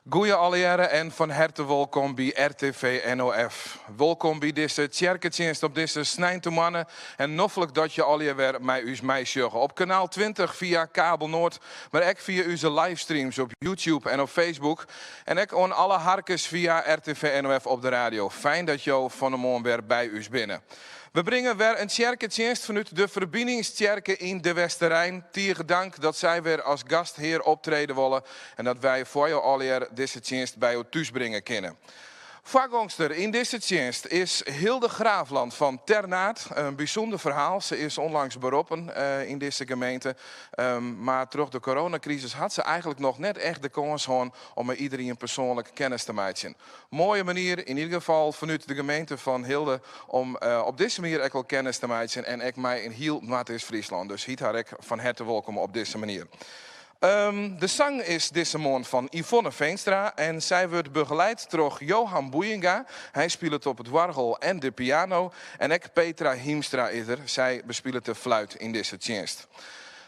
Goeie allegearre en fan herte wolkom by RTV NOF. Wolkom by dizze tsjerketsjinst op dizze sneintemoarn en noflik dat je allegear wer mei ús meisjogge. Op kanaal 20 fia Kabel Noord, mar ek fia ús livestreams op YouTube en op Facebook. En ek oan alle harkers fia RTV NOF op de radio. Fijn dat jo fan 'e moarn wer by ús binne. We bringe wer in tsjerketsjinst fanút de Ferbiningstsjerke yn De Westerein. Tige dank dat sy wer as gasthear optrede wolle en dat wy foar jo allegear dizze tsjinst by jo thús bringe kinne. Foargongster yn dizze tsjinst is Hilde Graafland fan Ternaard. In bysûnder ferhaal. Se is onlangs beroppen yn dizze gemeente. Mar troch de coronakrisis hat se eigentlik noch net echt de kâns hân om mei iderien persoanlik kennis te meitsjen. Moaie manier, yn ieder gefal fanút de gemeente fan Hilde, om op dizze manier ek al kennis te meitsjen en ek mei in hiel Noardeast-Fryslân. Dus hyt har ek fan herte wolkom op dizze manier. De sang is dizze moarn fan Yvonne Veenstra en sy wurdt begeleid troch Johan Boeienga. Hy spilet op it oargel en de piano. En ek Petra Hiemstra is der, sy bespilet de fluit yn dizze tsjinst.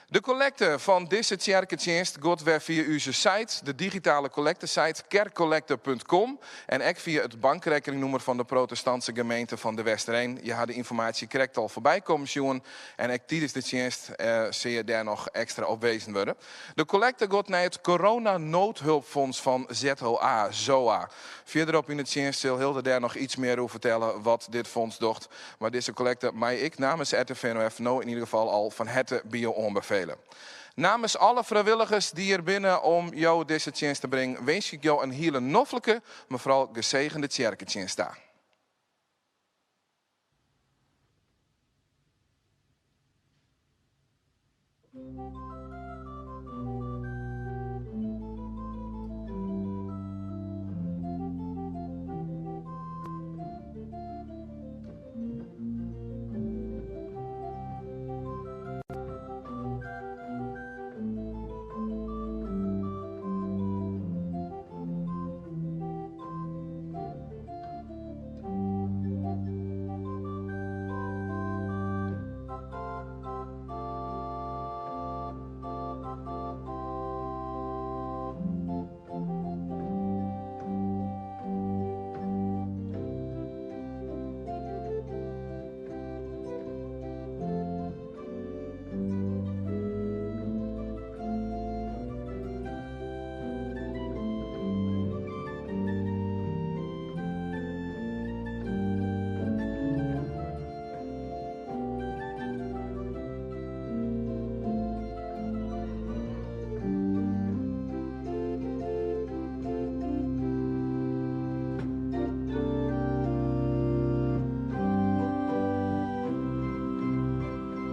De kollekte fan dizze tsjerketsjinst giet wer fia ús site, de digitale kollektesite kerkcollecte.com en ek fia it bankrekkeningnûmer fan de protestantse gemeente fan De Westereen. Je ha de ynformaasje krekt al foarby kommen sjoen en ek tidens de tsjinst sil je dêr noch ekstra op wezen wurde. De kollekte giet nei it Corona-noodhulpfonds fan ZOA, ZOA. Fierderop yn de tsjinst sil Hilde dêr noch iets mear oer fertelle wat dit fonds docht. Mar dizze kollekte mei ik namens RTV NOF no yn ieder gefal al fan herte by jo oanbefele. Namens alle frijwilligers dy't hjir binne om jo dizze tsjinst te bringen, winskje ik jo in hiele noflike, mar foaral gesegende tsjerketsjinst ta.